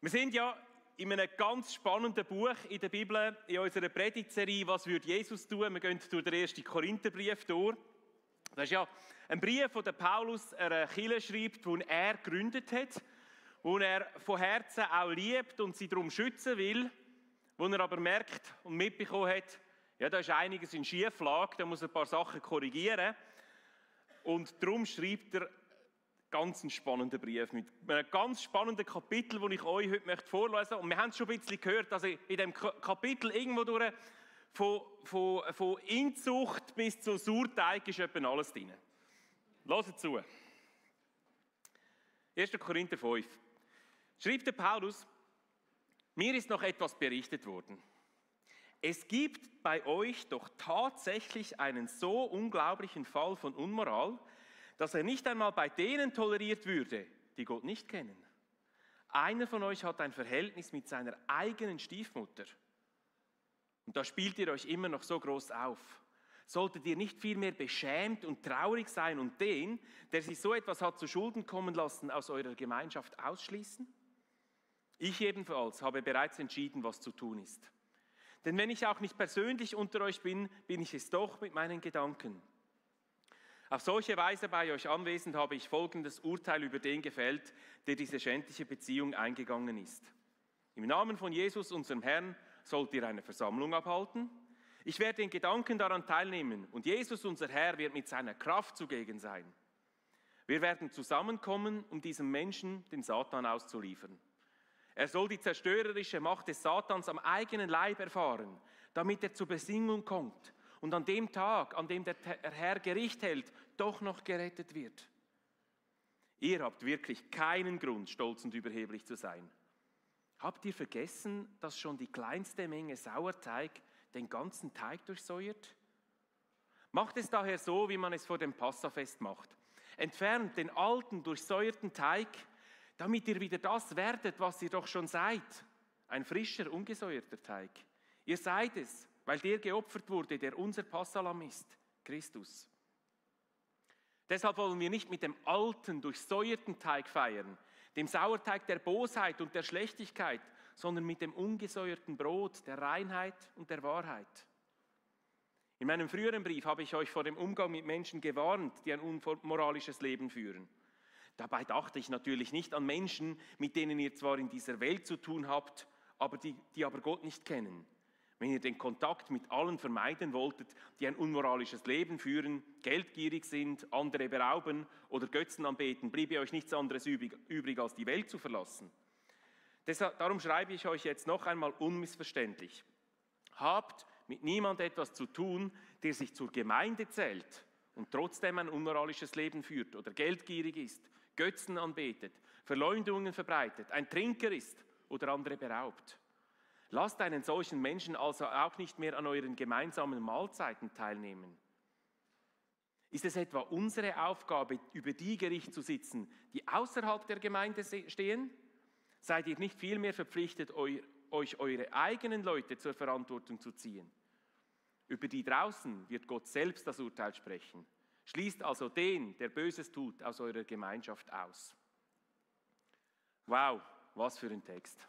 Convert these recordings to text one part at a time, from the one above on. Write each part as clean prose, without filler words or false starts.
Wir sind ja in einem ganz spannenden Buch in der Bibel, in unserer Predigtserie «Was würde Jesus tun?». Wir gehen durch den 1. Korintherbrief durch. Das ist ja ein Brief, den Paulus einer Kirche schreibt, den er gegründet hat, den er von Herzen auch liebt und sie darum schützen will, wo er aber merkt und mitbekommen hat, ja, da ist einiges in Schieflage, da muss er ein paar Sachen korrigieren. Und darum schreibt er ganz einen spannenden Brief mit einem ganz spannenden Kapitel, das ich euch heute vorlesen möchte. Und wir haben es schon ein bisschen gehört, dass in diesem Kapitel irgendwo durch von Inzucht bis zu Sauerteig ist etwa alles drin. Hört zu. 1. Korinther 5. Schreibt der Paulus: Mir ist noch etwas berichtet worden. Es gibt bei euch doch tatsächlich einen so unglaublichen Fall von Unmoral, dass er nicht einmal bei denen toleriert würde, die Gott nicht kennen. Einer von euch hat ein Verhältnis mit seiner eigenen Stiefmutter. Und da spielt ihr euch immer noch so groß auf. Solltet ihr nicht vielmehr beschämt und traurig sein und den, der sich so etwas hat zu Schulden kommen lassen, aus eurer Gemeinschaft ausschließen? Ich jedenfalls habe bereits entschieden, was zu tun ist. Denn wenn ich auch nicht persönlich unter euch bin, bin ich es doch mit meinen Gedanken. Auf solche Weise bei euch anwesend habe ich folgendes Urteil über den gefällt, der diese schändliche Beziehung eingegangen ist. Im Namen von Jesus, unserem Herrn, sollt ihr eine Versammlung abhalten. Ich werde in Gedanken daran teilnehmen und Jesus, unser Herr, wird mit seiner Kraft zugegen sein. Wir werden zusammenkommen, um diesem Menschen den Satan auszuliefern. Er soll die zerstörerische Macht des Satans am eigenen Leib erfahren, damit er zur Besinnung kommt und an dem Tag, an dem der Herr Gericht hält, doch noch gerettet wird. Ihr habt wirklich keinen Grund, stolz und überheblich zu sein. Habt ihr vergessen, dass schon die kleinste Menge Sauerteig den ganzen Teig durchsäuert? Macht es daher so, wie man es vor dem Passafest macht. Entfernt den alten, durchsäuerten Teig, damit ihr wieder das werdet, was ihr doch schon seid. Ein frischer, ungesäuerter Teig. Ihr seid es, weil der geopfert wurde, der unser Passalam ist, Christus. Deshalb wollen wir nicht mit dem alten, durchsäuerten Teig feiern, dem Sauerteig der Bosheit und der Schlechtigkeit, sondern mit dem ungesäuerten Brot der Reinheit und der Wahrheit. In meinem früheren Brief habe ich euch vor dem Umgang mit Menschen gewarnt, die ein unmoralisches Leben führen. Dabei dachte ich natürlich nicht an Menschen, mit denen ihr zwar in dieser Welt zu tun habt, aber die aber Gott nicht kennen. Wenn ihr den Kontakt mit allen vermeiden wolltet, die ein unmoralisches Leben führen, geldgierig sind, andere berauben oder Götzen anbeten, bliebe euch nichts anderes übrig, als die Welt zu verlassen. Darum schreibe ich euch jetzt noch einmal unmissverständlich. Habt mit niemand etwas zu tun, der sich zur Gemeinde zählt und trotzdem ein unmoralisches Leben führt oder geldgierig ist, Götzen anbetet, Verleumdungen verbreitet, ein Trinker ist oder andere beraubt. Lasst einen solchen Menschen also auch nicht mehr an euren gemeinsamen Mahlzeiten teilnehmen. Ist es etwa unsere Aufgabe, über die Gericht zu sitzen, die außerhalb der Gemeinde stehen? Seid ihr nicht vielmehr verpflichtet, euch eure eigenen Leute zur Verantwortung zu ziehen? Über die draußen wird Gott selbst das Urteil sprechen. Schließt also den, der Böses tut, aus eurer Gemeinschaft aus. Wow, was für ein Text.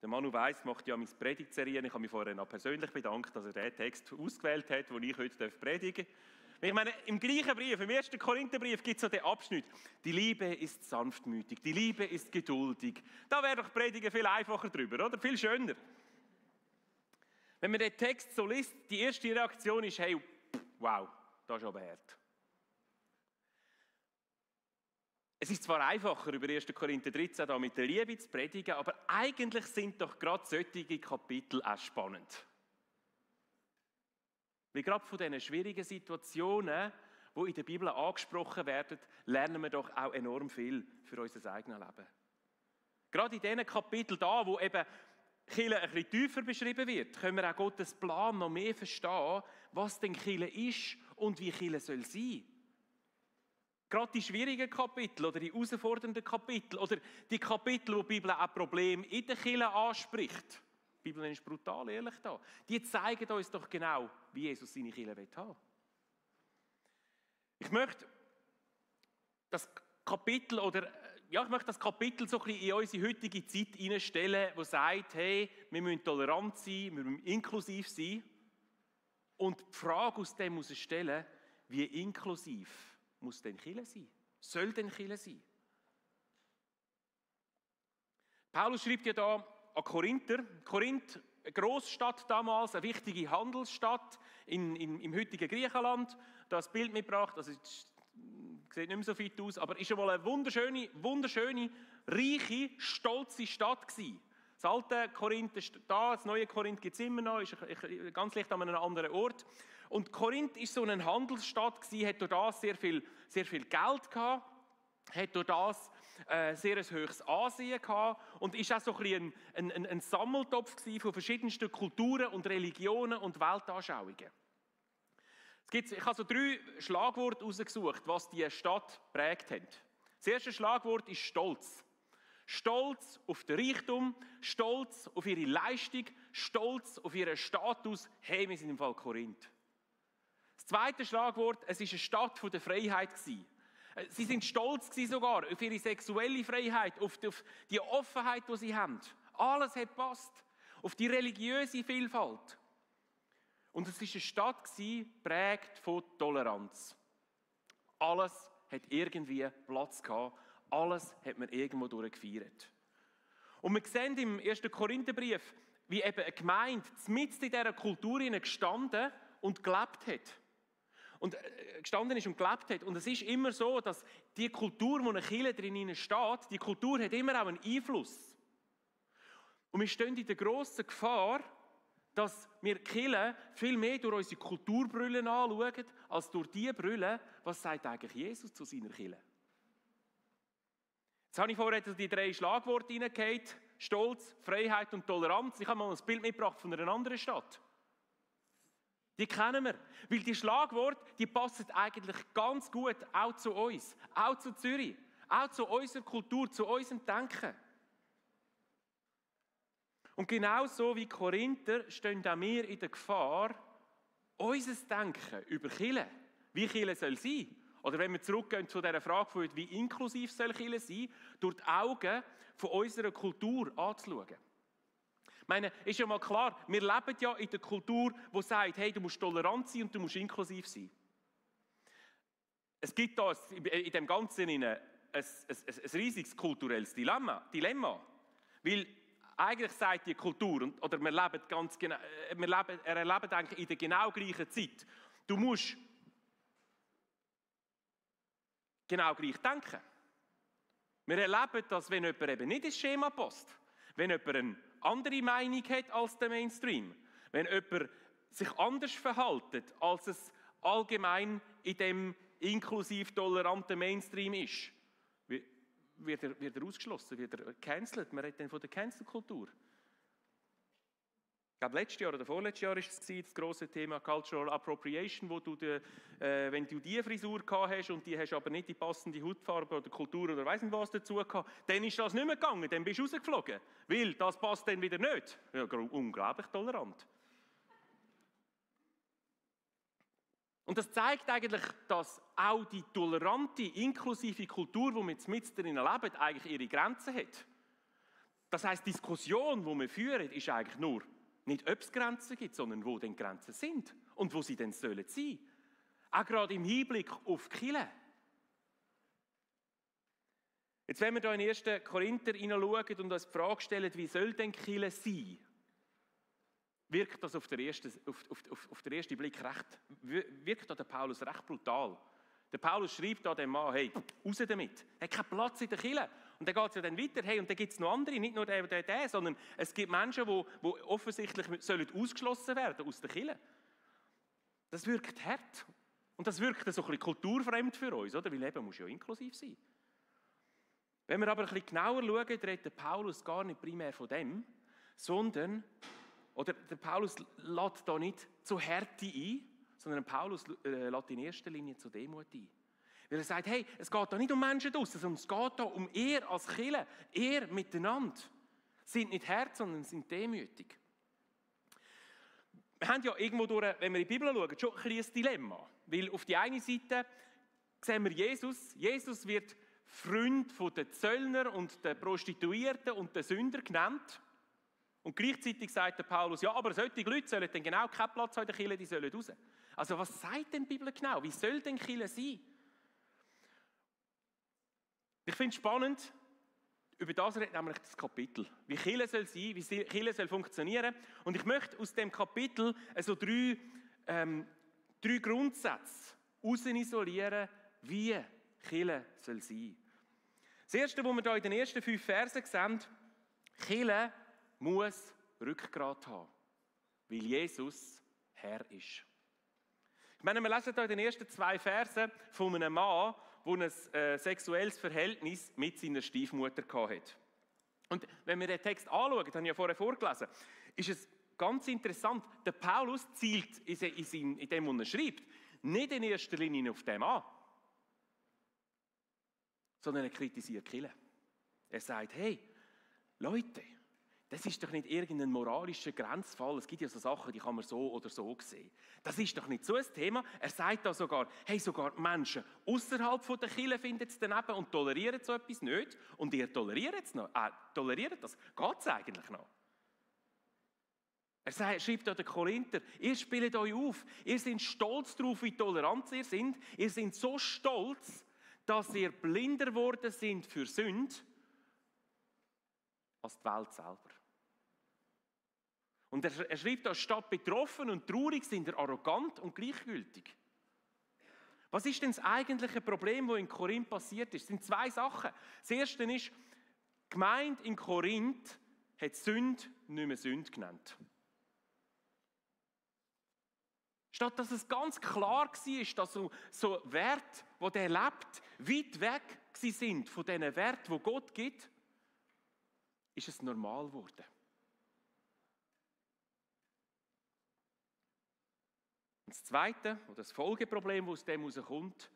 Der Manu Weiss macht ja meine Predigtserien. Ich habe mich vorher noch persönlich bedankt, dass er den Text ausgewählt hat, den ich heute predigen darf. Ich meine, im gleichen Brief, im 1. Korintherbrief, gibt es so den Abschnitt: Die Liebe ist sanftmütig, die Liebe ist geduldig. Da wäre doch Predigen viel einfacher drüber, oder? Viel schöner. Wenn man den Text so liest, die erste Reaktion ist: Hey, wow, das ist aber hart. Es ist zwar einfacher, über 1. Korinther 13 da mit der Liebe zu predigen, aber eigentlich sind doch gerade solche Kapitel auch spannend. Weil gerade von diesen schwierigen Situationen, die in der Bibel angesprochen werden, lernen wir doch auch enorm viel für unser eigenes Leben. Gerade in diesen Kapiteln da, wo eben Kirche ein bisschen tiefer beschrieben wird, können wir auch Gottes Plan noch mehr verstehen, was denn Kirche ist und wie Kirche soll sein. Gerade die schwierigen Kapitel oder die herausfordernden Kapitel oder die Kapitel, wo die Bibel auch Probleme in der Kirche anspricht. Die Bibel ist brutal ehrlich da. Die zeigen uns doch genau, wie Jesus seine Kirche haben will. Ich möchte das Kapitel oder ich möchte das Kapitel so ein bisschen in unsere heutige Zeit hineinstellen, wo sagt, hey, wir müssen tolerant sein, wir müssen inklusiv sein. Und die Frage aus dem muss ich stellen, wie inklusiv muss denn Kirche sein? Soll denn Kirche sein? Paulus schreibt ja da an Korinther. Korinth, eine Grossstadt damals, eine wichtige Handelsstadt im heutigen Griechenland. Da das Bild mitgebracht, also sieht nicht mehr so fit aus, aber ist schon mal eine wunderschöne, reiche, stolze Stadt gewesen. Das alte Korinth ist da, das neue Korinth gibt es immer noch, ist ganz leicht an einem anderen Ort. Und Korinth ist so eine Handelsstadt gewesen, hat durch das sehr viel Geld gehabt, hat durch das sehr ein höchstes Ansehen gehabt und ist auch so ein bisschen ein Sammeltopf gewesen von verschiedensten Kulturen und Religionen und Weltanschauungen. Ich habe so 3 Schlagworte herausgesucht, was diese Stadt geprägt hat. Das erste Schlagwort ist Stolz. Stolz auf den Reichtum, Stolz auf ihre Leistung, Stolz auf ihren Status. Hey, wir sind im Fall Korinth. Das zweite Schlagwort, es war eine Stadt der Freiheit. Sie sind stolz sogar auf ihre sexuelle Freiheit, auf die Offenheit, die sie haben. Alles hat gepasst. Auf die religiöse Vielfalt. Und es war eine Stadt geprägt von Toleranz. Alles hat irgendwie Platz gehabt. Alles hat man irgendwo durchgefeiert. Und wir sehen im 1. Korintherbrief, wie eben eine Gemeinde mitten in dieser Kultur gestanden und gelebt hat. Und gestanden ist und gelebt hat. Und es ist immer so, dass die Kultur, wo eine Kirche drin steht, die Kultur hat immer auch einen Einfluss. Und wir stehen in der grossen Gefahr, dass wir Kirche viel mehr durch unsere Kulturbrille anschauen, als durch die Brille, was sagt eigentlich Jesus zu seiner Kirche. Jetzt habe ich vorher die 3 Schlagworte hineingehauen: Stolz, Freiheit und Toleranz. Ich habe mal ein Bild mitgebracht von einer anderen Stadt. Die kennen wir, weil die Schlagworte, die passen eigentlich ganz gut auch zu uns, auch zu Zürich, auch zu unserer Kultur, zu unserem Denken. Und genauso wie Korinther stehen auch wir in der Gefahr, unser Denken über Kirche, wie Kirche soll sein, oder wenn wir zurückgehen zu dieser Frage, wie inklusiv soll Kirche sein, durch die Augen von unserer Kultur anzuschauen. Ich meine, ist ja mal klar, wir leben ja in der Kultur, die sagt, hey, du musst tolerant sein und du musst inklusiv sein. Es gibt da in dem Ganzen ein riesiges kulturelles Dilemma. Weil eigentlich sagt die Kultur, oder wir erleben eigentlich in der genau gleichen Zeit, du musst genau gleich denken. Wir erleben, dass wenn jemand eben nicht ins Schema passt, wenn jemand eine andere Meinung hat als der Mainstream, wenn jemand sich anders verhält, als es allgemein in dem inklusiv toleranten Mainstream ist, wird er ausgeschlossen, wird er gecancelt. Man redet dann von der Cancel-Kultur. Ich glaube, letztes Jahr oder vorletztes Jahr war es das grosse Thema Cultural Appropriation, wo du, wenn du die Frisur gehabt hast und die hast aber nicht die passende Hautfarbe oder Kultur oder weiss nicht was dazu gehabt, dann ist das nicht mehr gegangen, dann bist du rausgeflogen, weil das passt dann wieder nicht. Ja, unglaublich tolerant. Und das zeigt eigentlich, dass auch die tolerante, inklusive Kultur, die wir jetzt mit drin leben, eigentlich ihre Grenzen hat. Das heisst, die Diskussion, die wir führen, ist eigentlich nur, nicht ob es Grenzen gibt, sondern wo denn Grenzen sind und wo sie denn sollen sein. Auch gerade im Hinblick auf die Kirche. Jetzt, wenn wir hier in 1. Korinther hineinschauen und uns die Frage stellen, wie soll denn die Kirche sein, wirkt das auf den ersten Blick wirkt der Paulus recht brutal. Der Paulus schreibt da dem Mann, hey, raus damit. Er hat keinen Platz in der Kirche. Und dann geht es ja dann weiter, hey, und dann gibt es noch andere, nicht nur der, sondern es gibt Menschen, die offensichtlich sollen ausgeschlossen werden aus der Kirche. Das wirkt hart. Und das wirkt so ein bisschen kulturfremd für uns, oder? Weil Leben muss ja inklusiv sein. Wenn wir aber ein bisschen genauer schauen, redet Paulus gar nicht primär von dem, sondern, oder der Paulus lädt da nicht zur Härte ein, sondern Paulus lädt in erster Linie zur Demut ein. Weil er sagt, hey, es geht da nicht um Menschen draussen, sondern es geht da um ihr als Kirche, ihr miteinander. Sind nicht hart, sondern sind demütig. Wir haben ja irgendwo durch, wenn wir in die Bibel schauen, schon ein Dilemma. Weil auf die eine Seite sehen wir Jesus. Jesus wird Freund der Zöllner und der Prostituierten und der Sünder genannt. Und gleichzeitig sagt der Paulus, ja, aber solche Leute sollen dann genau keinen Platz haben in der Kirche, die sollen raus. Also was sagt denn die Bibel genau? Wie soll denn Kirche sein? Ich finde es spannend, über das redet nämlich das Kapitel. Wie Kirche soll sein, wie Kirche soll funktionieren. Und ich möchte aus dem Kapitel also drei Grundsätze herausisolieren, wie Kirche soll sein. Das Erste, was wir hier in den ersten 5 Versen sehen, Kirche muss Rückgrat haben, weil Jesus Herr ist. Ich meine, wir lesen hier in den ersten 2 Versen von einem Mann, der ein sexuelles Verhältnis mit seiner Stiefmutter hatte. Und wenn wir den Text anschauen, das habe ich ja vorher vorgelesen, ist es ganz interessant, der Paulus zielt in dem, was er schreibt, nicht in erster Linie auf den Mann, sondern er kritisiert die Kirche. Er sagt, hey, Leute, das ist doch nicht irgendein moralischer Grenzfall. Es gibt ja so Sachen, die kann man so oder so sehen. Das ist doch nicht so ein Thema. Er sagt da sogar, hey, sogar die Menschen außerhalb der Kirche finden es daneben und tolerieren so etwas nicht. Und ihr toleriert es noch. Toleriert das? Geht es eigentlich noch? Er schreibt an den Korinther, ihr spielt euch auf. Ihr seid stolz darauf, wie tolerant ihr seid. Ihr seid so stolz, dass ihr blinder geworden seid für Sünde als die Welt selber. Und er schreibt da, statt betroffen und traurig sind ihr arrogant und gleichgültig. Was ist denn das eigentliche Problem, das in Korinth passiert ist? Es sind 2 Sachen. Das erste ist, die Gemeinde in Korinth hat Sünde nicht mehr Sünde genannt. Statt dass es ganz klar war, dass so Werte, die der lebt, weit weg sind von diesen Werten, die Gott gibt, ist es normal geworden. Und das Zweite, oder das Folgeproblem, das aus dem herauskommt,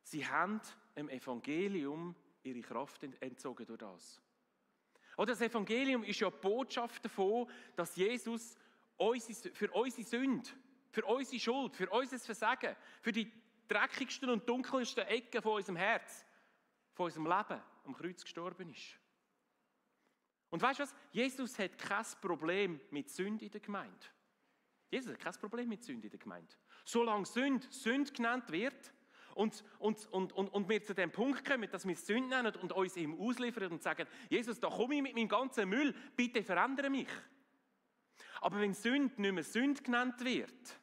sie haben dem Evangelium ihre Kraft entzogen durch das. Oder das Evangelium ist ja die Botschaft davon, dass Jesus für unsere Sünde, für unsere Schuld, für unser Versagen, für die dreckigsten und dunkelsten Ecken von unserem Herz, von unserem Leben am Kreuz gestorben ist. Und weißt du was? Jesus hat kein Problem mit Sünde in der Gemeinde. Jesus hat kein Problem mit Sünde in der Gemeinde. Solange Sünde genannt wird und wir zu dem Punkt kommen, dass wir Sünde nennen und uns ihm ausliefern und sagen, Jesus, da komme ich mit meinem ganzen Müll, bitte verändere mich. Aber wenn Sünde nicht mehr Sünde genannt wird,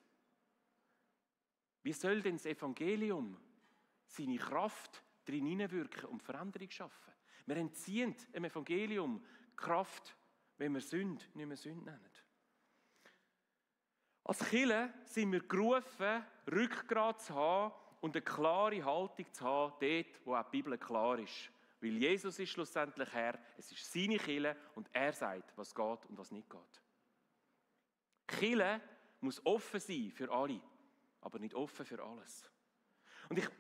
wie soll denn das Evangelium seine Kraft drin hineinwirken und Veränderung schaffen? Wir entziehen dem Evangelium Kraft, wenn wir Sünde nicht mehr Sünde nennen. Als Kirche sind wir gerufen, Rückgrat zu haben und eine klare Haltung zu haben, dort, wo auch die Bibel klar ist. Weil Jesus ist schlussendlich Herr, es ist seine Kirche und er sagt, was geht und was nicht geht. Die Kirche muss offen sein für alle, aber nicht offen für alles. Und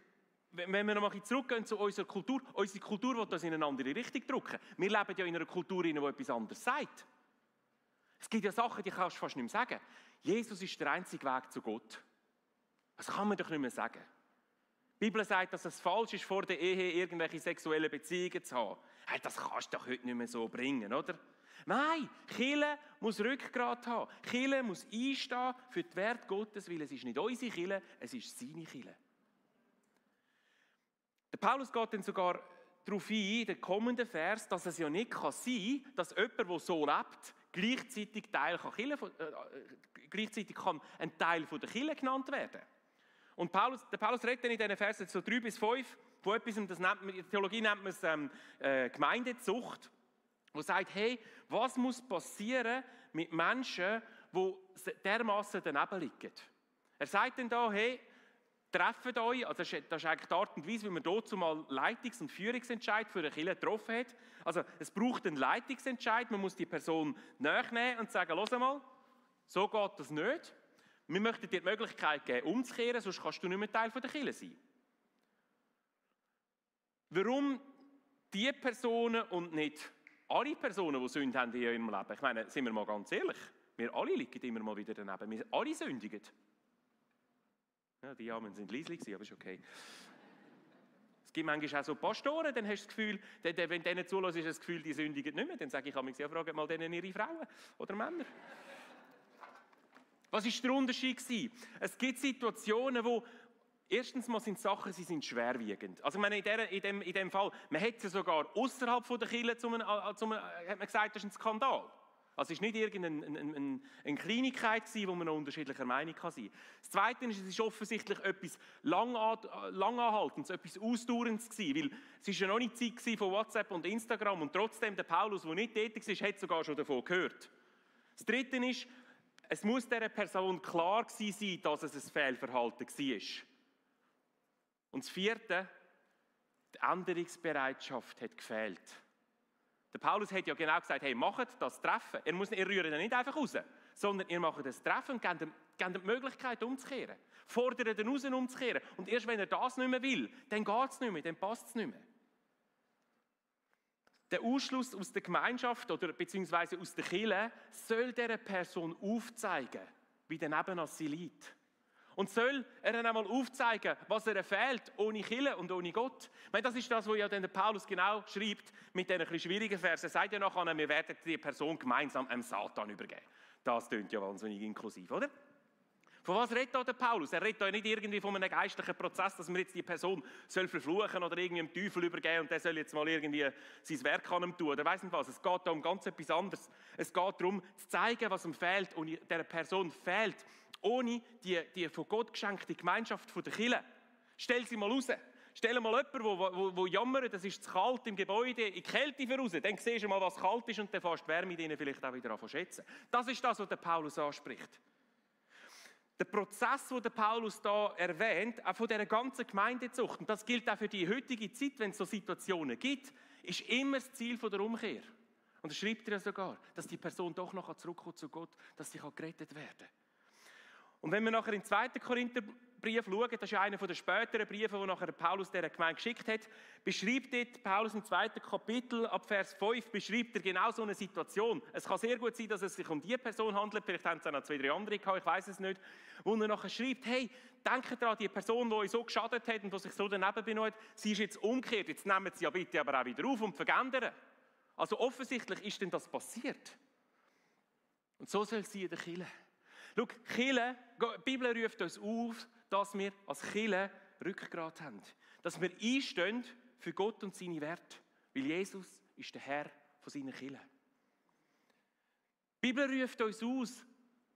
wenn wir noch mal ein bisschen zurückgehen zu unserer Kultur will das in eine andere Richtung drücken. Wir leben ja in einer Kultur, die etwas anderes sagt. Es gibt ja Sachen, die kannst du fast nicht mehr sagen. Jesus ist der einzige Weg zu Gott. Das kann man doch nicht mehr sagen. Die Bibel sagt, dass es falsch ist, vor der Ehe irgendwelche sexuellen Beziehungen zu haben. Hey, das kannst du doch heute nicht mehr so bringen, oder? Nein, Kirche muss Rückgrat haben. Kirche muss einstehen für die Werte Gottes, weil es ist nicht unsere Kirche, es ist seine Kirche. Der Paulus geht dann sogar darauf ein, in den kommenden Vers, dass es ja nicht sein kann, dass jemand, der so lebt, gleichzeitig kann ein Teil der Kirche genannt werden. Und der Paulus redet dann in diesen Versen so 3 bis 5 von etwas, in der Theologie nennt man es Gemeindezucht, wo sagt, hey, was muss passieren mit Menschen, die dermassen daneben liegen? Er sagt dann da, hey, trefft euch, also das ist eigentlich die Art und Weise, wie man dazu mal Leitungs- und Führungsentscheid für eine Kirche getroffen hat. Also es braucht einen Leitungsentscheid, man muss die Person nachnehmen und sagen, hör mal, so geht das nicht. Wir möchten dir die Möglichkeit geben, umzukehren, sonst kannst du nicht mehr Teil der Kirche sein. Warum diese Personen und nicht alle Personen, die Sünde haben in ihrem Leben? Ich meine, sind wir mal ganz ehrlich, wir alle liegen immer mal wieder daneben, wir alle sündigen. Ja, die Amen sind leise gewesen, aber ist okay. Es gibt manchmal auch so Pastoren, dann hast du das Gefühl, wenn denen zulässt, ist das Gefühl, die sündigen nicht mehr. Dann sage ich, ja, fragt mal denen ihre Frauen oder Männer. Was war der Unterschied? Es gibt Situationen, wo erstens mal sind Sachen, sie sind schwerwiegend. Also ich meine, in dem Fall, man hat es ja sogar außerhalb der Kirche hat man gesagt, das ist ein Skandal. Also es war nicht irgendeine Kleinigkeit, wo man noch unterschiedlicher Meinung sein kann. Das Zweite ist, es ist offensichtlich etwas Langanhaltendes, etwas Ausdauerndes gewesen, weil es war ja noch nicht Zeit von WhatsApp und Instagram und trotzdem der Paulus, der nicht tätig ist, hat sogar schon davon gehört. Das Dritte ist, es muss dieser Person klar gewesen sein, dass es ein Fehlverhalten war. Und das Vierte, die Änderungsbereitschaft hat gefehlt. Der Paulus hat ja genau gesagt, hey, macht das Treffen. Ihr rührt ihn nicht einfach raus, sondern ihr macht das Treffen und gebt ihm die Möglichkeit umzukehren. Fordert ihn raus, umzukehren. Und erst wenn er das nicht mehr will, dann geht es nicht mehr, dann passt es nicht mehr. Der Ausschluss aus der Gemeinschaft oder beziehungsweise aus der Kirche soll dieser Person aufzeigen, wie der Nebenass sie liegt. Und soll er dann einmal aufzeigen, was er fehlt, ohne Kirche und ohne Gott. Ich meine, das ist das, was ja der Paulus genau schreibt mit diesen etwas schwierigen Versen. Er sagt ja nachher, wir werden die Person gemeinsam einem Satan übergeben. Das klingt ja wahnsinnig inklusiv, oder? Von was redet da der Paulus? Er redet da nicht irgendwie von einem geistlichen Prozess, dass man jetzt die Person soll verfluchen oder irgendwie dem Teufel übergeben und der soll jetzt mal irgendwie sein Werk an ihm tun oder weiss nicht was. Es geht da um ganz etwas anderes. Es geht darum, zu zeigen, was ihm fehlt und dieser Person fehlt, ohne die von Gott geschenkte Gemeinschaft der Kirche. Stell sie mal raus. Stell mal jemanden, der jammert, es ist zu kalt im Gebäude, in die Kälte voraus. Dann siehst du mal, was kalt ist und dann fährst du die Wärme denen vielleicht auch wieder an zu schätzen. Das ist das, was der Paulus anspricht. Der Prozess, den der Paulus da erwähnt, auch von dieser ganzen Gemeindezucht, und das gilt auch für die heutige Zeit, wenn es so Situationen gibt, ist immer das Ziel der Umkehr. Und das schreibt er ja sogar, dass die Person doch noch zurückkommt zu Gott, dass sie gerettet werden kann. Und wenn wir nachher in den 2. Korintherbrief schauen, das ist ja einer der späteren Briefe, die nachher Paulus dieser Gemeinde geschickt hat, beschreibt dort Paulus im 2. Kapitel, ab Vers 5, beschreibt er genau so eine Situation. Es kann sehr gut sein, dass es sich um diese Person handelt, vielleicht haben es auch noch 2, 3 andere gehabt, ich weiß es nicht, wo er nachher schreibt, hey, denkt daran, die Person, die euch so geschadet hat und die sich so daneben benutzt, sie ist jetzt umgekehrt, jetzt nehmen sie ja bitte aber auch wieder auf und vergändern. Also offensichtlich ist denn das passiert. Und so soll es sein in der Kirche. Schau, Kirche, die Bibel ruft uns auf, dass wir als Kirche Rückgrat haben. Dass wir einstehen für Gott und seine Werte. Weil Jesus ist der Herr von seiner Kirche. Die Bibel ruft uns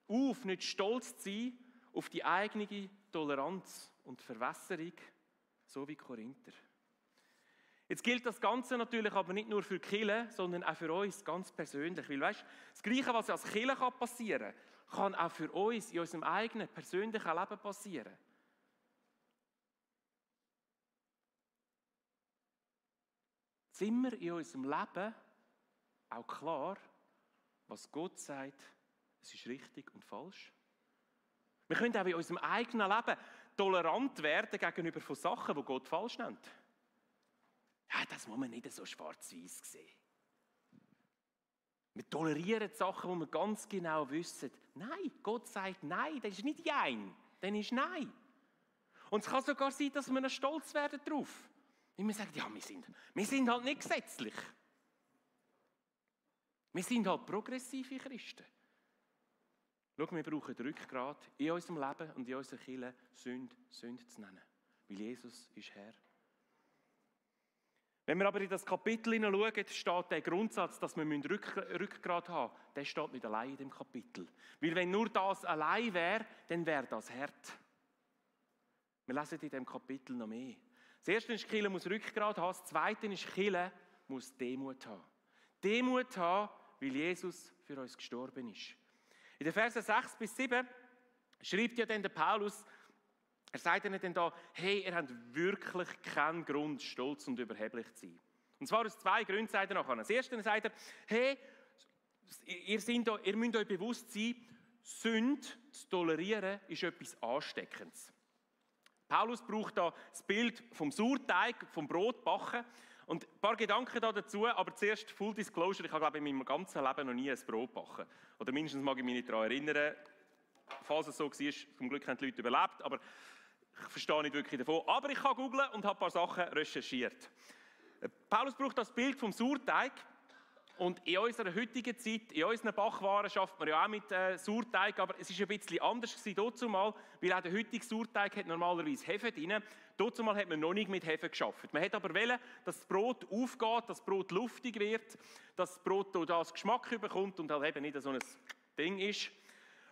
auf, nicht stolz zu sein auf die eigene Toleranz und Verwässerung, so wie Korinther. Jetzt gilt das Ganze natürlich aber nicht nur für die Kirche, sondern auch für uns ganz persönlich. Weil, weißt, das Gleiche, was als Kirche passieren kann auch für uns in unserem eigenen persönlichen Leben passieren. Sind wir in unserem Leben auch klar, was Gott sagt, es ist richtig und falsch? Wir können auch in unserem eigenen Leben tolerant werden gegenüber von Sachen, die Gott falsch nennt. Ja, das muss man nicht so schwarz-weiß sehen. Wir tolerieren Sachen, die wir ganz genau wissen. Nein, Gott sagt Nein, das ist nicht Jein, dann ist Nein. Und es kann sogar sein, dass wir noch stolz werden darauf. Wenn wir sagen, ja, wir sind halt nicht gesetzlich. Wir sind halt progressive Christen. Schau, wir brauchen Rückgrat in unserem Leben und in unserer Kirche, Sünde zu nennen. Weil Jesus ist Herr. Wenn wir aber in das Kapitel hineinschauen, steht der Grundsatz, dass wir Rückgrat haben müssen, der steht nicht allein in dem Kapitel. Weil wenn nur das allein wäre, dann wäre das hart. Wir lesen in diesem Kapitel noch mehr. Das erste ist, Kirche muss Rückgrat haben. Das zweite ist, Kirche muss Demut haben. Demut haben, weil Jesus für uns gestorben ist. In den Versen 6 bis 7 schreibt ja dann der Paulus, er sagt ihnen dann da, hey, ihr habt wirklich keinen Grund, stolz und überheblich zu sein. Und zwar aus 2 Gründen, sagt er nachher. Das erste sagt er, hey, ihr müsst euch bewusst sein, Sünde zu tolerieren ist etwas Ansteckendes. Paulus braucht da das Bild vom Sauerteig, vom Brotbacken. Und ein paar Gedanken dazu, aber zuerst Full Disclosure, ich habe glaube ich in meinem ganzen Leben noch nie ein Brot gebacken. Oder mindestens mag ich mich nicht daran erinnern. Falls es so war, zum Glück haben die Leute überlebt, aber Ich verstehe nicht wirklich davon, aber ich kann googlen und habe ein paar Sachen recherchiert. Paulus braucht das Bild vom Sauerteig. Und in unserer heutigen Zeit, in unseren Backwaren schafft man ja auch mit Sauerteig, aber es war ein bisschen anders dazumal, weil auch der heutige Sauerteig hat normalerweise Hefe drin. Dazumal hat man noch nicht mit Hefe geschafft. Man hat aber wollen, dass das Brot aufgeht, dass das Brot luftig wird, dass das Brot durch das Geschmack bekommt und halt eben nicht so ein Ding ist.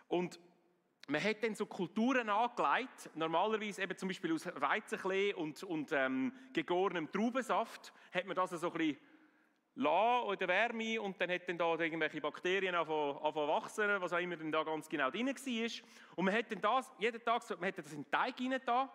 Und man hat dann so Kulturen angelegt, normalerweise eben zum Beispiel aus Weizenklee und gegorenem Traubensaft, hat man das so ein bisschen lassen in der Wärme und dann hat dann da irgendwelche Bakterien angefangen wachsen, was auch immer dann da ganz genau drin war. Und man hat dann das, jeden Tag, man hat das in den Teig rein da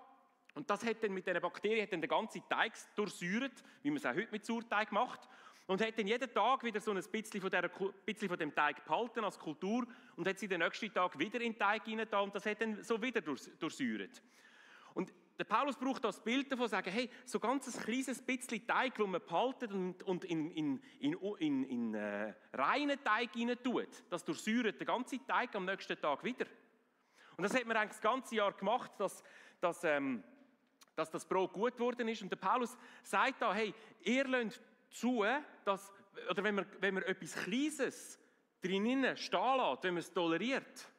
und das hat dann mit diesen Bakterien hat dann den ganzen Teig durchsäuert, wie man es auch heute mit Sauerteig macht. Und hat dann jeden Tag wieder so ein bisschen von dem Teig behalten als Kultur und hat sie den nächsten Tag wieder in den Teig rein da und das hat dann so wieder durchsäuert. Und der Paulus braucht das Bild davon, sagen, hey, so ganz ein kleines bisschen Teig, den man behaltet und in reinen Teig rein tut, das durchsäuert den ganzen Teig am nächsten Tag wieder. Und das hat man eigentlich das ganze Jahr gemacht, dass das Brot gut geworden ist. Und der Paulus sagt da, hey, ihr lasst zu, dass, oder wenn man etwas Kleines drinnen stehen lässt, wenn man es toleriert,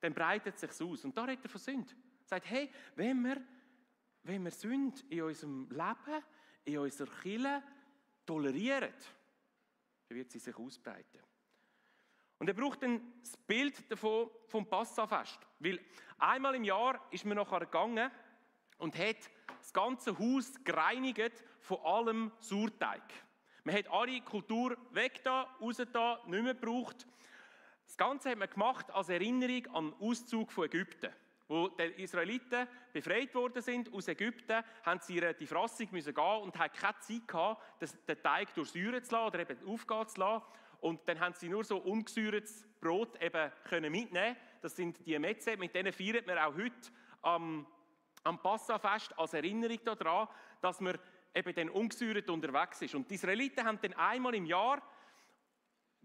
dann breitet es sich aus. Und da redet er von Sünde. Er sagt, hey, wenn wir Sünde in unserem Leben, in unserer Kirche tolerieren, dann wird sie sich ausbreiten. Und er braucht dann das Bild davon vom Passafest. Weil einmal im Jahr ist man nachher gegangen und hat das ganze Haus gereinigt von allem Sauerteig. Man hat alle Kultur weggetan, rausgetan, nicht mehr gebraucht. Das Ganze hat man gemacht als Erinnerung an den Auszug von Ägypten. Wo die Israeliten befreit worden sind aus Ägypten, haben sie die Verfassung müssen gehen und hatten keine Zeit gehabt, den Teig durchsäuern zu lassen oder eben aufgehen zu lassen. Und dann haben sie nur so ungesäuertes Brot eben mitnehmen. Das sind die Metze, mit denen feiert man auch heute am Passafest als Erinnerung daran, dass man eben dann ungesäuert unterwegs ist. Und die Israeliten haben dann einmal im Jahr,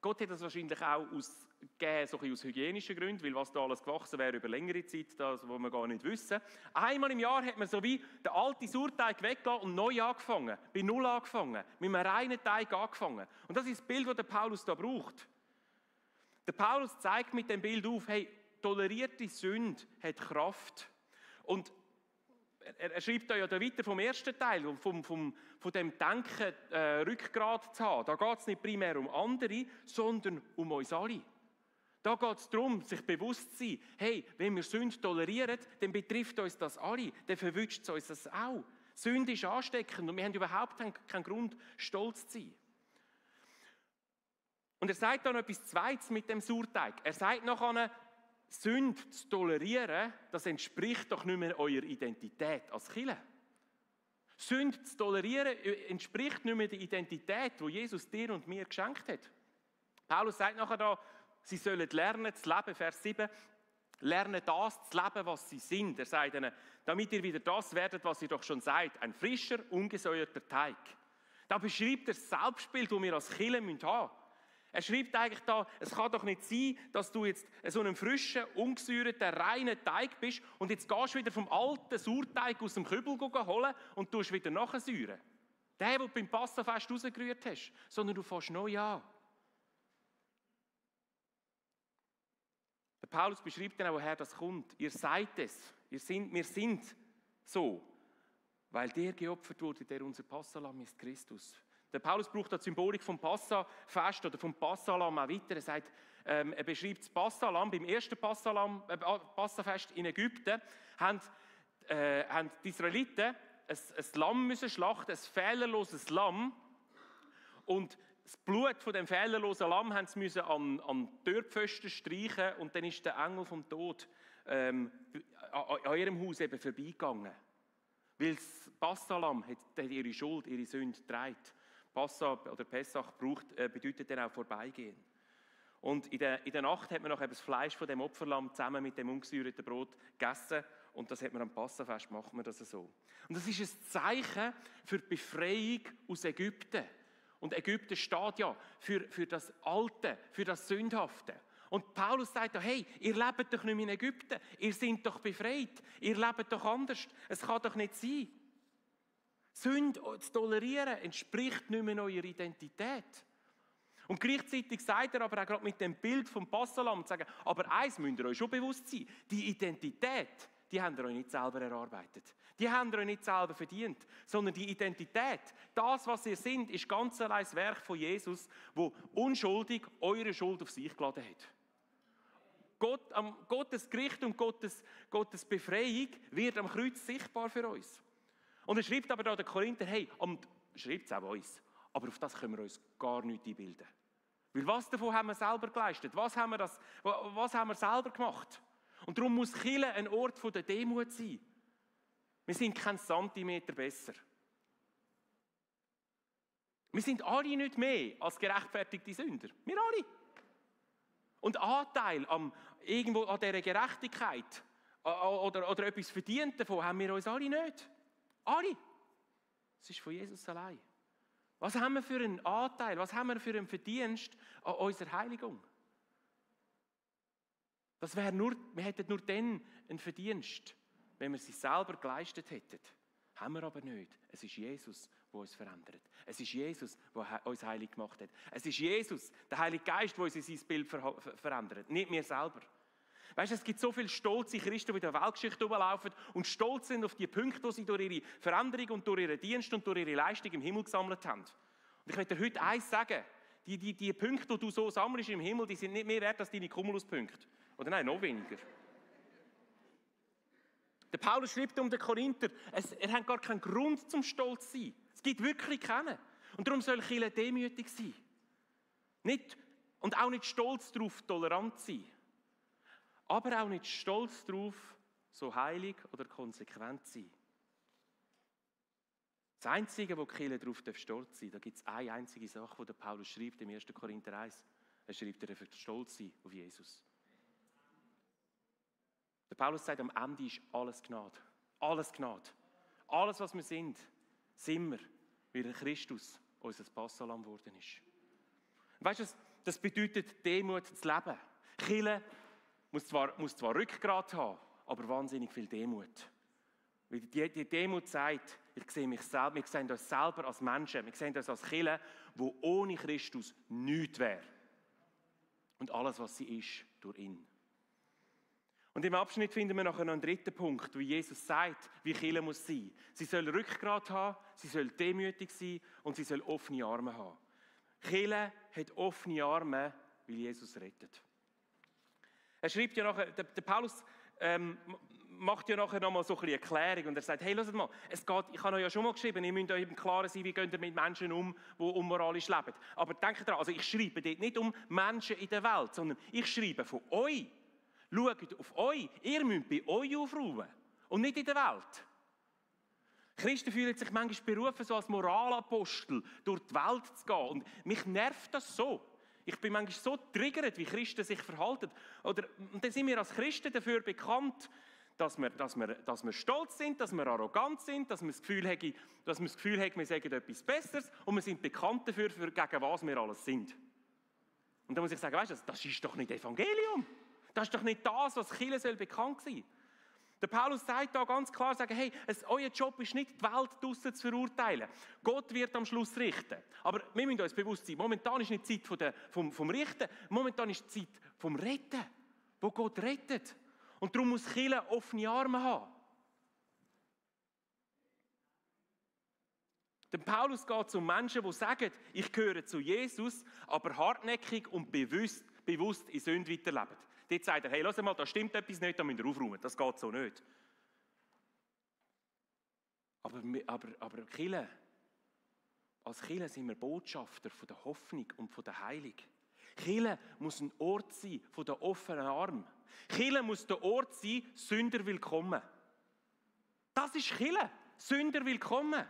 Gott hat das wahrscheinlich auch ausgegeben, so ein bisschen aus hygienischen Gründen, weil was da alles gewachsen wäre über längere Zeit, das wo wir gar nicht wissen. Einmal im Jahr hat man so wie den alten Sauerteig weggelassen und neu angefangen, bei Null angefangen, mit einem reinen Teig angefangen. Und das ist das Bild, das der Paulus da braucht. Der Paulus zeigt mit dem Bild auf, hey, tolerierte Sünde hat Kraft. Und er schreibt da ja weiter vom ersten Teil, von dem Denken, Rückgrat zu haben. Da geht es nicht primär um andere, sondern um uns alle. Da geht es darum, sich bewusst zu sein, hey, wenn wir Sünde tolerieren, dann betrifft uns das alle, dann verwünscht es uns das auch. Sünde ist ansteckend und wir haben überhaupt keinen Grund, stolz zu sein. Und er sagt dann noch etwas Zweites mit dem Sauerteig. Er sagt nachher, Sünde zu tolerieren, das entspricht doch nicht mehr eurer Identität als Kirche. Sünde zu tolerieren entspricht nicht mehr der Identität, die Jesus dir und mir geschenkt hat. Paulus sagt nachher da, sie sollen lernen zu leben, Vers 7, lernen das zu leben, was sie sind. Er sagt ihnen, damit ihr wieder das werdet, was ihr doch schon seid, ein frischer, ungesäuerter Teig. Da beschreibt er das Selbstbild, das wir als Kirche haben müssen. Er schreibt eigentlich da, es kann doch nicht sein, dass du jetzt so einen frischen, ungesäuerten, reinen Teig bist und jetzt gehst du wieder vom alten Sauerteig aus dem Kübel holen und tust wieder nachsäuern. Den du beim Passafest rausgerührt hast, sondern du fängst neu an. Der Paulus beschreibt dann auch, woher das kommt. Ihr seid es, wir sind so, weil der geopfert wurde, der unser Passalam ist, Christus. Der Paulus braucht die Symbolik vom Passafest oder vom Passalam auch weiter. Er sagt, er beschreibt das Passalam. Beim ersten Passafest in Ägypten haben die Israeliten ein Lamm müssen schlachten, ein fehlerloses Lamm. Und das Blut von dem fehlerlosen Lamm haben sie müssen an Türpfosten streichen und dann ist der Engel vom Tod an ihrem Haus eben vorbeigegangen. Weil das Passalam hat ihre Schuld, ihre Sünde getragen. Passa oder Pessach bedeutet dann auch vorbeigehen. Und in der Nacht hat man noch das Fleisch von dem Opferlamm zusammen mit dem ungesäuerten Brot gegessen. Und das hat man am Passafest, macht man das so. Und das ist ein Zeichen für die Befreiung aus Ägypten. Und Ägypten steht ja für das Alte, für das Sündhafte. Und Paulus sagt da, hey, ihr lebt doch nicht mehr in Ägypten, ihr seid doch befreit, ihr lebt doch anders, es kann doch nicht sein. Sünde zu tolerieren entspricht nicht mehr eurer Identität. Und gleichzeitig sagt er aber auch gerade mit dem Bild vom Passahlamm, zu sagen, aber eins müsst ihr euch schon bewusst sein, die Identität, die habt ihr euch nicht selber erarbeitet. Die habt ihr euch nicht selber verdient, sondern die Identität, das, was ihr seid, ist ganz allein das Werk von Jesus, wo unschuldig eure Schuld auf sich geladen hat. Gottes Gericht und Gottes Befreiung wird am Kreuz sichtbar für uns. Und er schreibt aber da den Korinther, hey, und schreibt es auch uns, aber auf das können wir uns gar nicht einbilden. Weil was davon haben wir selber geleistet? Was haben wir selber gemacht? Und darum muss Kirche ein Ort der Demut sein. Wir sind kein Zentimeter besser. Wir sind alle nicht mehr als gerechtfertigte Sünder. Wir alle. Und Anteil irgendwo an dieser Gerechtigkeit oder etwas verdient davon haben wir uns alle nicht. Alle. Es ist von Jesus allein. Was haben wir für einen Anteil, was haben wir für einen Verdienst an unserer Heiligung? Wir hätten nur dann einen Verdienst, wenn wir sie selber geleistet hätten. Haben wir aber nicht. Es ist Jesus, der uns verändert. Es ist Jesus, der uns heilig gemacht hat. Es ist Jesus, der Heilige Geist, der uns in sein Bild verändert. Nicht wir selber. Weißt du, es gibt so viele stolze Christen, die in der Weltgeschichte rumlaufen und stolz sind auf die Punkte, die sie durch ihre Veränderung und durch ihren Dienst und durch ihre Leistung im Himmel gesammelt haben. Und ich möchte dir heute eins sagen, die Punkte, die du so sammelst im Himmel, die sind nicht mehr wert als deine Cumulus-Punkte. Oder nein, noch weniger. Der Paulus schreibt um den Korinther, er hat gar keinen Grund zum Stolz zu sein. Es gibt wirklich keinen. Und darum soll Kirche demütig sein. Und auch nicht stolz darauf, tolerant zu sein. Aber auch nicht stolz darauf, so heilig oder konsequent zu sein. Das Einzige, wo die Kirche darauf stolz sein darf, da gibt es eine einzige Sache, die der Paulus schreibt im 1. Korinther 1. Er schreibt, er darf stolz sein auf Jesus. Der Paulus sagt, am Ende ist alles Gnade. Alles Gnade. Alles, was wir sind wir, weil Christus unser Passahlamm geworden ist. Weißt du, das bedeutet Demut zu leben. Kirche muss zwar Rückgrat haben, aber wahnsinnig viel Demut. Weil die Demut sagt, ich sehe mich selber, wir sehen uns selber als Menschen, wir sehen uns als Kirche, die ohne Christus nichts wäre. Und alles, was sie ist, durch ihn. Und im Abschnitt finden wir nachher noch einen dritten Punkt, wo Jesus sagt, wie Kirche muss sein. Sie soll Rückgrat haben, sie soll demütig sein und sie soll offene Arme haben. Kirche hat offene Arme, weil Jesus rettet. Er schreibt ja nachher, der Paulus macht ja nachher nochmal so ein bisschen Erklärung und er sagt, hey, hört mal, ich habe euch ja schon mal geschrieben, ihr müsst euch im Klaren sein, wie geht ihr mit Menschen um, die unmoralisch leben. Aber denkt daran, also ich schreibe dort nicht um Menschen in der Welt, sondern ich schreibe von euch. Schaut auf euch, ihr müsst bei euch aufruhen und nicht in der Welt. Christen fühlen sich manchmal berufen, so als Moralapostel durch die Welt zu gehen. Und mich nervt das so. Ich bin manchmal so triggert, wie Christen sich verhalten. Und dann sind wir als Christen dafür bekannt, dass wir stolz sind, dass wir arrogant sind, dass wir das Gefühl haben, wir sagen etwas Besseres und wir sind bekannt dafür, gegen was wir alles sind. Und dann muss ich sagen, weißt du, das ist doch nicht Evangelium. Das ist doch nicht das, was Kirche soll bekannt sein. Der Paulus sagt da ganz klar, hey, euer Job ist nicht, die Welt draussen zu verurteilen. Gott wird am Schluss richten. Aber wir müssen uns bewusst sein, momentan ist nicht die Zeit vom Richten, momentan ist die Zeit vom Retten, wo Gott rettet. Und darum muss Kirche offene Arme haben. Der Paulus geht zu Menschen, die sagen, ich gehöre zu Jesus, aber hartnäckig und bewusst in Sünde weiterleben. Dort sagt er, hey, hört mal, da stimmt etwas nicht, da müsst ihr aufräumen. Das geht so nicht. Aber Kirche, als Kirche sind wir Botschafter von der Hoffnung und von der Heilung. Kirche muss ein Ort sein von den offenen Armen. Kirche muss der Ort sein, Sünder willkommen. Das ist Kirche, Sünder willkommen.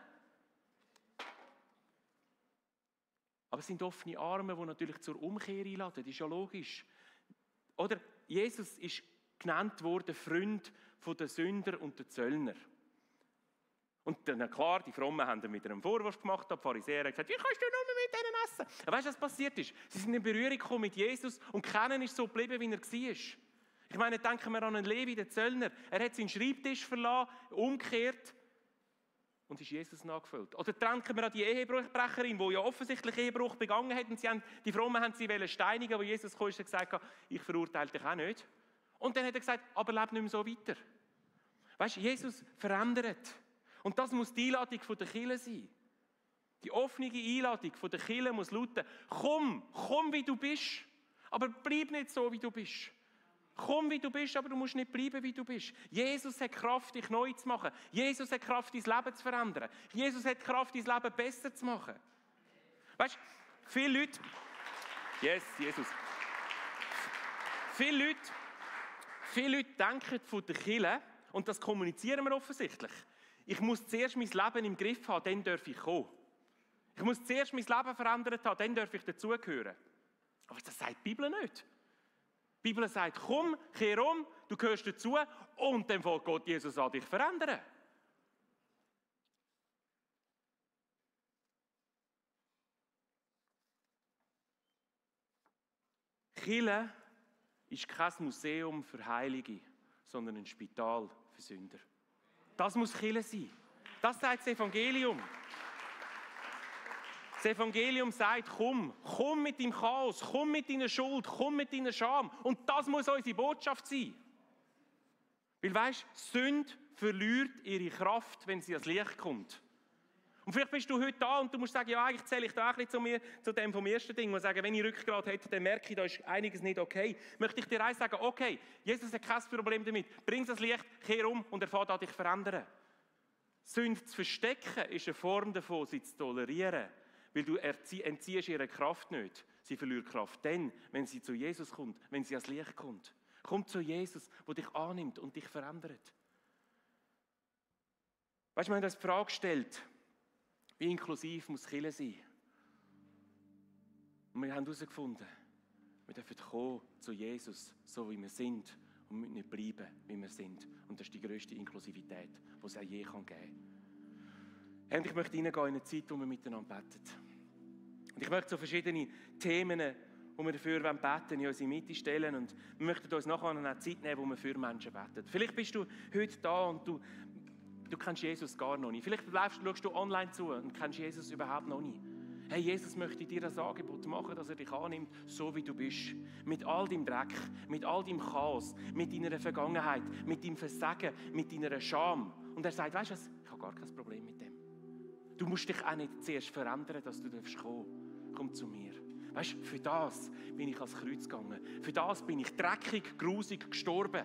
Aber es sind offene Arme, die natürlich zur Umkehr einladen. Das ist ja logisch. Oder Jesus ist genannt worden, Freund der Sünder und der Zöllner. Und dann klar, die Frommen haben dann wieder einen Vorwurf gemacht, die Pharisäer haben gesagt, wie kannst du nur mit denen gefressen. Aber weißt du, was passiert ist? Sie sind in Berührung gekommen mit Jesus und keiner ist so geblieben, wie er war. Ich meine, denken wir an einen Levi, den Zöllner. Er hat seinen Schreibtisch verlassen, umgekehrt und ist Jesus nachgefolgt. Oder denken wir an die Ehebrecherin, die ja offensichtlich Ehebruch begangen hat. Und die Frommen haben sie steinigen, aber Jesus kam und gesagt, ich verurteile dich auch nicht. Und dann hat er gesagt, aber lebe nicht mehr so weiter. Weißt du, Jesus verändert. Und das muss die Einladung der Kirche sein. Die offene Einladung der Kirche muss lauten, komm wie du bist, aber bleib nicht so, wie du bist. Komm, wie du bist, aber du musst nicht bleiben, wie du bist. Jesus hat Kraft, dich neu zu machen. Jesus hat Kraft, dein Leben zu verändern. Jesus hat Kraft, dein Leben besser zu machen. Weißt du, viele Leute... Yes, Jesus. Viele Leute denken von der Kirche, und das kommunizieren wir offensichtlich, ich muss zuerst mein Leben im Griff haben, dann darf ich kommen. Ich muss zuerst mein Leben verändert haben, dann darf ich dazugehören. Aber das sagt die Bibel nicht. Die Bibel sagt, komm, kehr um, du gehörst dazu und dann fängt Gott Jesus an, dich verändern. Kirche ist kein Museum für Heilige, sondern ein Spital für Sünder. Das muss Kirche sein. Das sagt das Evangelium. Das Evangelium sagt, komm mit deinem Chaos, komm mit deiner Schuld, komm mit deiner Scham. Und das muss unsere Botschaft sein. Weil weisst, Sünde verliert ihre Kraft, wenn sie ans Licht kommt. Und vielleicht bist du heute da und du musst sagen, ja, eigentlich zähle ich da ein bisschen zu dem vom ersten Ding und sagen, wenn ich Rückgrat hätte, dann merke ich, da ist einiges nicht okay. Möchte ich dir eins sagen, okay, Jesus hat kein Problem damit. Bring das Licht, kehr um und er fängt an, dich zu verändern. Sünde zu verstecken ist eine Form davon, sie zu tolerieren. Weil du entziehst ihre Kraft nicht. Sie verliert Kraft dann, wenn sie zu Jesus kommt, wenn sie ans Licht kommt. Komm zu Jesus, der dich annimmt und dich verändert. Weißt du, wir haben uns die Frage gestellt, wie inklusiv muss Kirche sein? Und wir haben herausgefunden, wir dürfen kommen zu Jesus, so wie wir sind, und müssen nicht bleiben, wie wir sind. Und das ist die grösste Inklusivität, die es auch je geben kann. Und ich möchte hineingehen in eine Zeit, wo wir miteinander beten. Und ich möchte so verschiedene Themen, wo wir dafür beten, in unsere Mitte stellen. Und wir möchten uns nachher eine Zeit nehmen, wo wir für Menschen beten. Vielleicht bist du heute da und du kennst Jesus gar noch nicht. Vielleicht schaust du online zu und kennst Jesus überhaupt noch nicht. Hey, Jesus möchte dir das Angebot machen, dass er dich annimmt, so wie du bist. Mit all deinem Dreck, mit all deinem Chaos, mit deiner Vergangenheit, mit deinem Versagen, mit deiner Scham. Und er sagt, weißt du was, ich habe gar kein Problem mit dem. Du musst dich auch nicht zuerst verändern, dass du kommen darfst. Komm zu mir. Weißt du, für das bin ich ans Kreuz gegangen. Für das bin ich dreckig, grusig gestorben.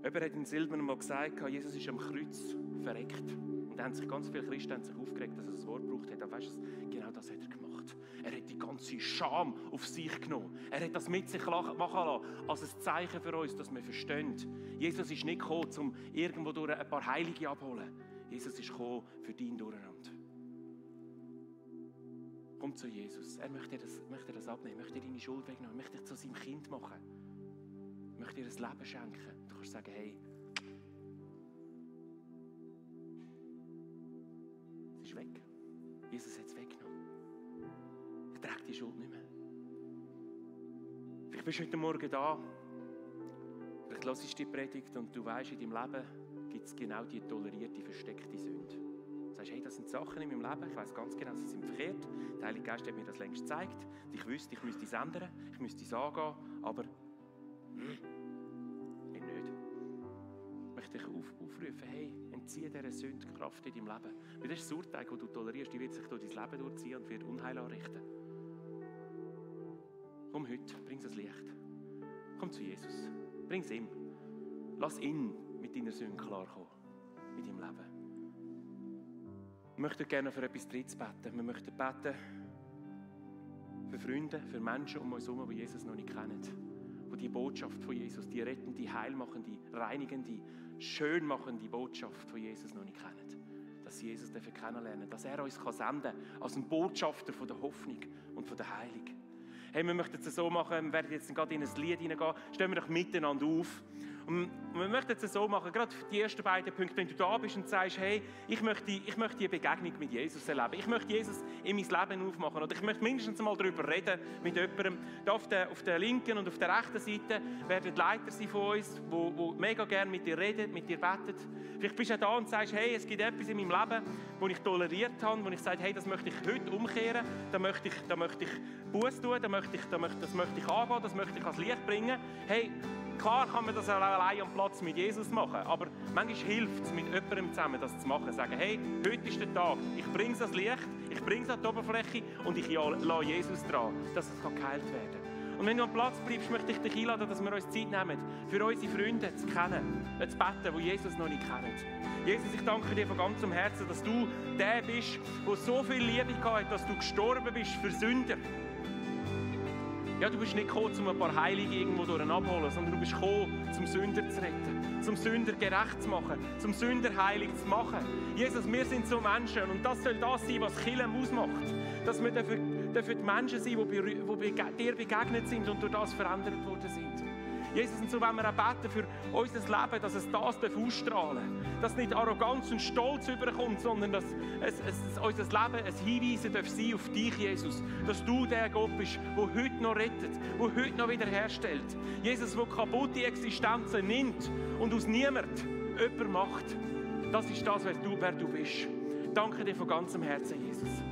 Jemand hat in Silbern mal gesagt, Jesus ist am Kreuz verreckt. Und da haben sich ganz viele Christen aufgeregt, dass er das Wort gebraucht hat. Aber weißt du, genau das hat er gemacht. Er hat die ganze Scham auf sich genommen. Er hat das mit sich machen lassen, als ein Zeichen für uns, dass wir verstehen. Jesus ist nicht gekommen, um irgendwo durch ein paar Heilige abzuholen. Jesus ist gekommen für dein Durcheinander. Komm zu Jesus. Er möchte dir das abnehmen, möchte dir deine Schuld wegnehmen, möchte dich zu seinem Kind machen. Möchte dir ein Leben schenken. Du kannst sagen, hey, es ist weg. Jesus hat es weggenommen. Er trägt die Schuld nicht mehr. Vielleicht bist du heute Morgen da, vielleicht hörst du die Predigt und du weißt, in deinem Leben gibt es genau die tolerierte, versteckte Sünde. Du sagst, hey, das sind Sachen in meinem Leben, ich weiss ganz genau, sie sind verkehrt. Der Heilige Geist hat mir das längst gezeigt. Ich wüsste, ich müsste es ändern, ich müsste es angehen, aber nicht. Ich möchte dich aufrufen, hey, entziehe dieser Sünde Kraft in deinem Leben. Weil das ist das Urteil, das du tolerierst, die wird sich durch dein Leben durchziehen und wird Unheil anrichten. Komm heute, bring das Licht. Komm zu Jesus, bring es ihm. Lass ihn mit deiner Sünde klarkommen, in deinem Leben. Wir möchten gerne für etwas Drittes beten. Wir möchten beten für Freunde, für Menschen um uns herum, die Jesus noch nicht kennen. Die die Botschaft von Jesus, die rettende, heilmachende, reinigende, schönmachende Botschaft von Jesus noch nicht kennen. Dass sie Jesus kennenlernen, dass er uns senden kann als ein Botschafter von der Hoffnung und von der Heilung. Hey, wir möchten es so machen, wir werden jetzt gerade in ein Lied hineingehen, stehen wir doch miteinander auf Und wir möchten es so machen, gerade für die ersten beiden Punkte, wenn du da bist und sagst, hey, ich möchte die Begegnung mit Jesus erleben. Ich möchte Jesus in mein Leben aufmachen. Oder ich möchte mindestens mal darüber reden mit jemandem. Da auf der linken und auf der rechten Seite werden die Leiter sein von uns, die mega gerne mit dir reden, mit dir beten. Vielleicht bist du da und sagst, hey, es gibt etwas in meinem Leben, das ich toleriert habe, wo ich sage, hey, das möchte ich heute umkehren, da möchte ich Buße tun, das möchte ich angehen, das möchte ich ans Licht bringen. Hey, klar kann man das allein am Platz mit Jesus machen, aber manchmal hilft es, mit jemandem zusammen das zu machen. Sagen, hey, heute ist der Tag, ich bringe es ans Licht, ich bringe es an die Oberfläche und ich lasse Jesus dran, dass es geheilt werden kann. Und wenn du am Platz bleibst, möchte ich dich einladen, dass wir uns Zeit nehmen, für unsere Freunde zu kennen, zu beten, die Jesus noch nicht kennen. Jesus, ich danke dir von ganzem Herzen, dass du der bist, der so viel Liebe gehabt hat, dass du gestorben bist für Sünder. Ja, du bist nicht gekommen, um ein paar Heilige irgendwo abholen, sondern du bist gekommen, zum Sünder zu retten, zum Sünder gerecht zu machen, zum Sünder heilig zu machen. Jesus, wir sind so Menschen und das soll das sein, was Kirche ausmacht. Dass wir dafür die Menschen sein, die dir begegnet sind und durch das verändert worden sind. Jesus, und so wollen wir auch beten für unser Leben, dass es das ausstrahlen darf. Dass nicht Arroganz und Stolz überkommt, sondern dass unser Leben ein Hinweisen darf sein auf dich, Jesus. Dass du der Gott bist, der heute noch rettet, der heute noch wiederherstellt. Jesus, der kaputte Existenzen nimmt und aus niemand jemand macht. Das ist das, wer du bist. Danke dir von ganzem Herzen, Jesus.